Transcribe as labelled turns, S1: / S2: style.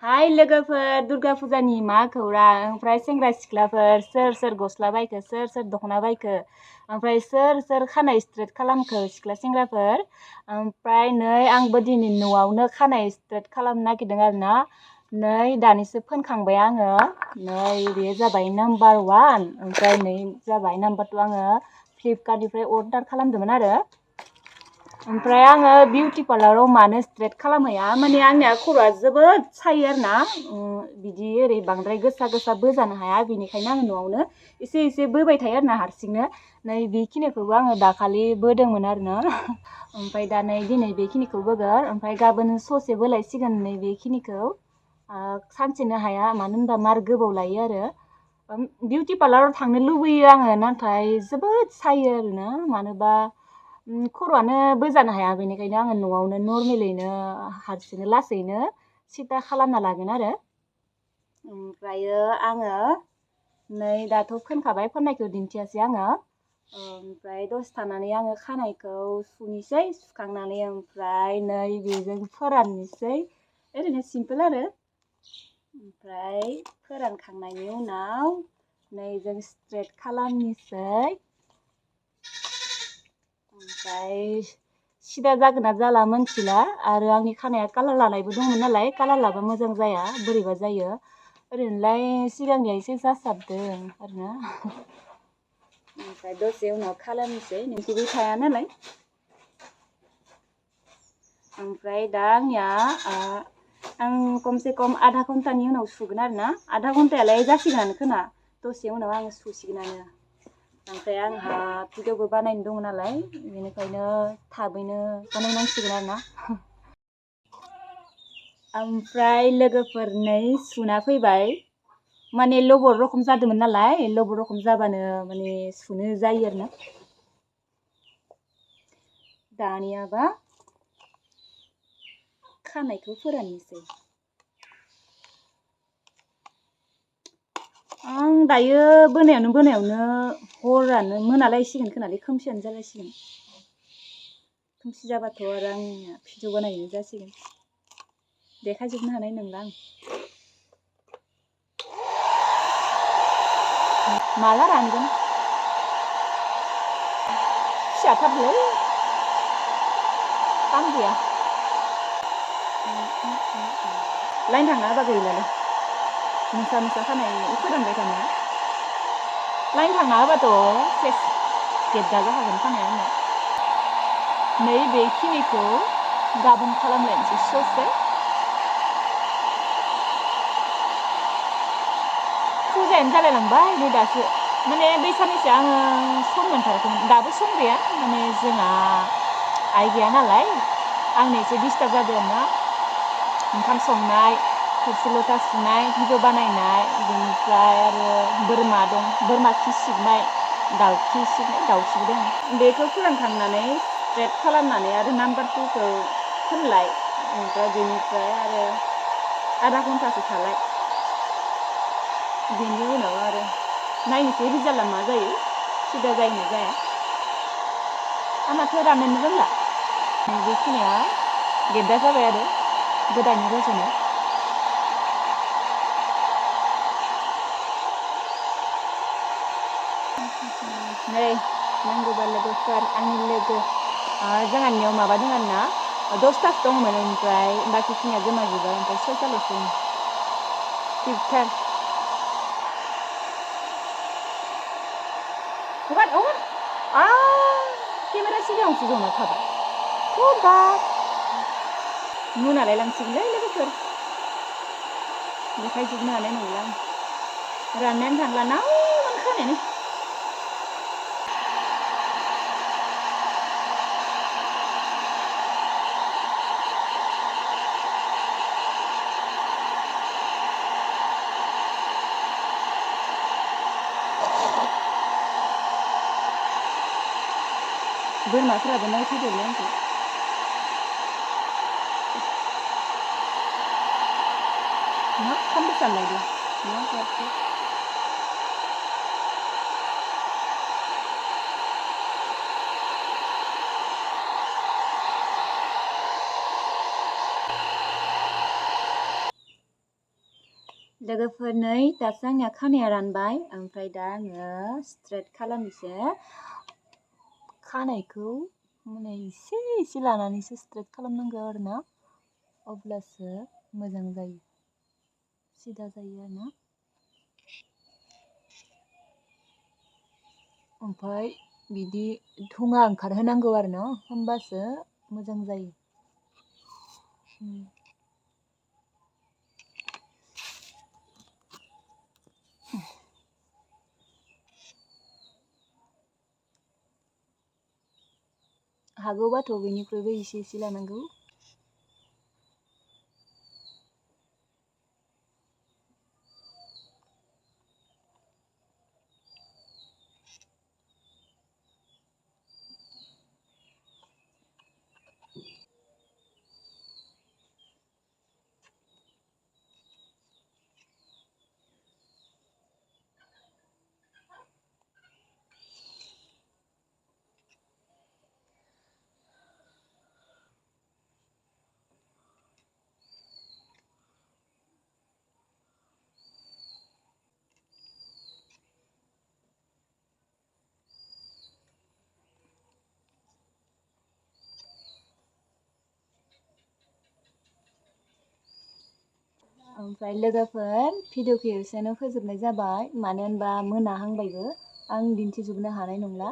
S1: हाय लोगोफोर दुर्गा फुजानि मा खौरां ओमफ्राय सेंग्रा सिख्लाफोर सोर गस्ला बायखो सोर दख'ना बायखो ओमफ्राय सोर खानाय स्ट्रेट खालामखो सिख्ला सेंग्राफोर ओमफ्राय नै आंबो दिनै न'आवनो खानाय स्ट्रेट खालामनो नागिरदों आरोना नै दानिसो फोनखांबाय आङो नै बेयो जाबाय नाम्बार 1 ओमफ्राय नै जाबाय नाम्बार 2 आङो फ्लिपकार्टनिफ्राय अर्डार खालामदोंमोन आरो ओमफ्राय आङो बिउटि पार्लाराव मानो स्ट्रेट खालामहैया माने आंनिया खर'आ जोबोद सायो आरोना बिदि ओरै बांद्राय गोसा बोजानो हाया बेनिखायनो आङो न'आवनो एसे बोबाय थायो आरोना हारसिंनो नै बेखिनिखौबो आङो दाखालि बोदोंमोन आरोना ओमफ्राय दा नै दिनै बेखिनिखौ बोगोन ओमफ्राय गाबोन ससे बोलायसिगोन नै बेखिनिखौ सानसेनो हाया मानो होनबा मार गोबाव लायो आरो बिउटि पार्लाराव थांनो लुबैयो आङो नाथाय जोबोद सायो आरोना मानोबा खर'आनो बोजानो हाया बेनिखायनो आङो न'आवनो नर्मेलैनो हारसिंनो लासैनो सिदा खालामना लागोन आरो ओमफ्रायो आङो नै दाथ' फोनखाबाय फोननायखौ दिन्थियासै आङो ओमफ्राय दसे थानानै आङो खानायखौ सुनोसै सुखांनानै ओमफ्राय नै बेजों फोराननोसै ओरैनो सिम्पोल आरो ओमफ्राय फोरानखांनायनि उनाव नै जों स्ट्रेट खालामनोसै ओमफ्राय सिदा जागोन ना जाला मोनथिला आरो आंनि खानाया कालार लानायबो दंमोन नालाय कालार लाबा मोजां जाया बोरैबा जायो ओरैनोलाय सिगांनिया एसे जासाबदों आरोना ओमफ्राय दसे उनाव खालामनोसै नोंखौबो थाया नालाय ओमफ्राय दा आंनिया आं खमसे खम आधा घन्टानि उनाव सुगोन आरोना आधा घन्टायालाय जासिगोनानो खोना दसे उनाव आङो सुसिगोनानो ओमफ्राय आंहा भिडिअबो बानायनो दङ नालाय बेनिखायनो थाबैनो बानायनांसिगोन आरोना ओमफ्राय लोगोफोर नै सुना फैबाय माने लबर रखम जादोंमोन नालाय लबर रखम जाबानो माने सुनो जायो आरोना दानियाबा खानायखौ फोराननोसै आं दायो बोनायावनो हरानो मोनालायसिगोन खोनालै खोमसियानो जालायसिगोन खोमसि जाबाथ' आरो आंनिया भिडिअ बानायनो जासिगोन देखायजोबनो हानाय नंला आं माला रानगोन फिसाथारलै दाम गैया लाइन थांना होबा गैलालै मोसा खानाय फोरानबाय थानाया लाइन थांना होबाथ' सेस गेद्दा जाखागोन खानाया आंनिया नै बेखिनिखौ गाबोन खालामलायनोसै ससे फुजायानो जालायलांबाय नै दासो माने बै साननैसो आङो सम मोनथाराखैमोन दाबो सम गैया माने जोंहा आइ गैया नालाय आंनो एसे डिस्टार्ब जादों ना ओंखाम संनाय थोरसि लथा सुनाय भिडिअ बानायनाय बेनिफ्राय आरो बोरमा दं बोरमा खि सिबनाय दाउखि सिबनाय दाउखिबो दं बेखौ फोरानखांनानै स्ट्रेट खालामनानै आरो नाम्बार 2खौ फोनलाय ओमफ्राय बेनिफ्राय आरो आधा घन्टासो थालाय बेनि उनाव आरो नायनोसै रिजाल्टआ मा जायो सिदा जायोना जाया आंनाथ' राननोनो रोंला बेखिनिया गेद्दा जाबाय आरो गोदानै रज'नाय नै नांगौबा लोगोफोर आंनि लोगो जोंहानियाव माबा दं आरोना 10थासो दंमोन ओमफ्राय बाखिखिनिया गोमाजोब्बाय ओमफ्राय 6थाल'सै टिपथार हगार केमेरा सिगाङावसो जना थाबाय हगार मोनालाय लांसिगोनलै लोगोफोर देखायजोबनो हानाय नंला आं राननायानो थांला नावमान खानायानो बोरमाफोराबो नायफैदोंलै आंखौ मा खालामनो सानलायदों मा जाखो लोगोफोर नै दासो आंनिया खानाया रानबाय ओमफ्राय दा आङो स्ट्रेट खालामनोसै खानायखौ माने एसे लानानैसो स्ट्रेट खालामनांगौ आरोना अब्लासो मोजां जायो सिदा जायो आरोना ओमफ्राय बिदि धुङा ओंखारहोनांगौ आरोना होमबासो मोजां जायो हागौबाथ' बेनिख्रुइबो एसे लानांगौ ओमफ्राय लोगोफोर भिडिअखौ एसेनो फोजोबनाय जाबाय मानो होनबा मोनाहांबायबो आं दिन्थिजोबनो हानाय नंला